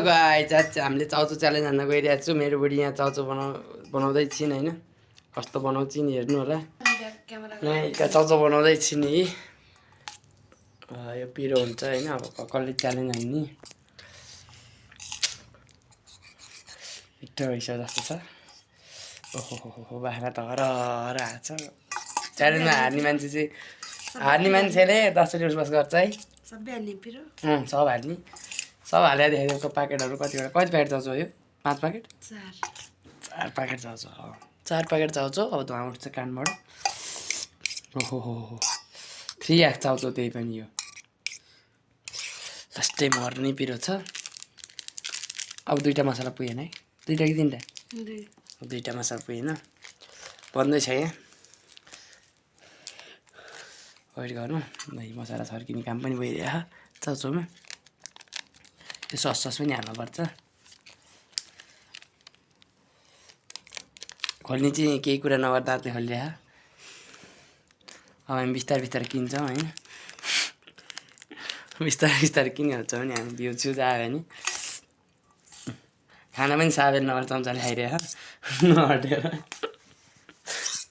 Guys आज हामीले चाउचो challenge हान्न गइरहेको छु। मेरो बुढी यहाँ चाउचो बनाउँदै छिन् हैन। कस्तो बनाउँछ नि हेर्नु होला। यहाँ चाउचो बनाउँदै छिन् नि। यो पिरो हुन्छ हैन। अब कसले च्यालेन्ज हान्ने मिठो भइसक्यो जस्तो छ। ओहो बाख्रा त हर हाल्छ। च्यालेन्जमा हार्ने मान्छेले 10 रुपैयाँ बस गर्छ है। सबै हाल्ने पिरो सब हाल्ने। सब हालेर देखेको प्याकेटहरु कति प्याकेट चाउचो हो यो? 5 प्याकेट? 4 प्याकेट चाउचो। 4 प्याकेट चाउचो। अब धुवा उठ्छ कानबाट। ओहो 3 चाउचो त्यही पनि यो। लास्टै मर्ने पिरो छ। अब दुईटा मसला पुगेन है। दुईटा कि तीनटा? दुईटा मसला पुगेन। बन्दै छ यहाँ। वेट गर्नु। दही मसला छर्किने काम पनि भइरहेको चाउचोमा। यो सस पनि हाल्नुपर्छ। खोल्ने चाहिँ केही कुरा नगर्दा दाँतले खोलिरहेको। अब हामी बिस्तारै किन्छौँ हैन। बिस्तारै किनिहाल्छौँ नि हामी भ्यू आयो भने। खाना पनि साबेर नभएर चम्चाले खाइरहेको नहटेर।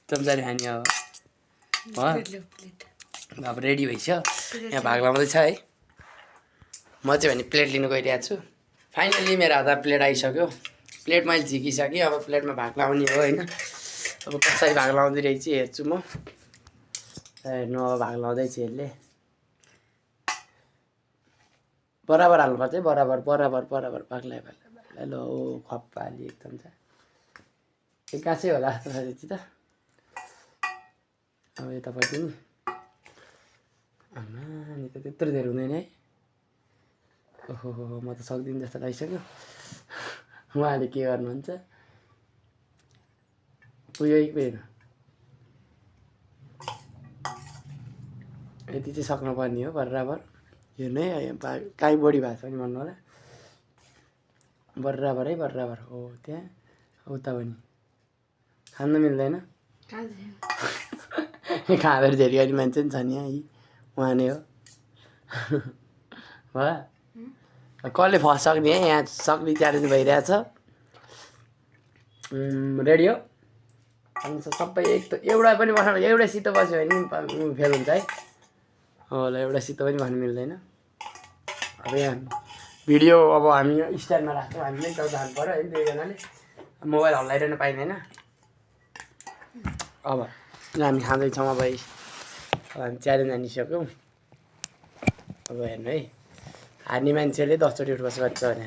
चम्चाले खाने अब अब रेडी भइसक्यो। यहाँ भाग लाउँदैछ है। म चाहिँ भने प्लेट लिनु गइरहेको छु। फाइनली मेरो हातमा प्लेट आइसक्यो। प्लेट मैले झिकिसकेँ। अब प्लेटमा भाग लाउने हो हैन। अब कसरी भाग लाउँदै रहेछ हेर्छु म। हेर्नु अब भाग लाउँदैछ यसले। बराबर हाल्नुपर्छ है। बराबर भाग ल्याए ल खप्पा हाली एक चम्चा। यो काँचै होला जस्तो छ त। अब यतापट्टि नि आमा त त्यत्रो धेरै हुँदैन है। ओहो म त सक्दिनँ जस्तो लागिसक्यो। उहाँले के गर्नुहुन्छ? पुग्यो कि पुगेन? यति चाहिँ सक्नुपर्ने हो बराबर। हेर्नु है काहीँ बढी भएको छ भने भन्नु होला। बराबर हो त्यहाँ उता पनि खान मिल्दैन। खाँदै धेरै गर्ने मान्छे नि छ नि यहाँ। उहाँ नै हो। कसले फर्स्ट सक्ने है। यहाँ सक्ने च्यालेन्ज भइरहेछ। रेडी हो? अनि सबै एउटा पनि बस्नु एउटै सितो बस्यो भने फेल हुन्छ है। होला एउटा सितो पनि भन्नु मिल्दैन। अब यहाँ भिडियो अब हामी स्ट्यान्डमा राख्छौँ। हामीले चाउचो हाल्नु पऱ्यो है दुईजनाले। मोबाइल हल्लाइरहनु पाइँदैन। अब हामी खाँदैछौँ। अब हामी च्यालेन्ज हानिसक्यौँ। अब हेर्नु है। हार्ने मान्छेले 10 चोटि उठबस गर्छ भने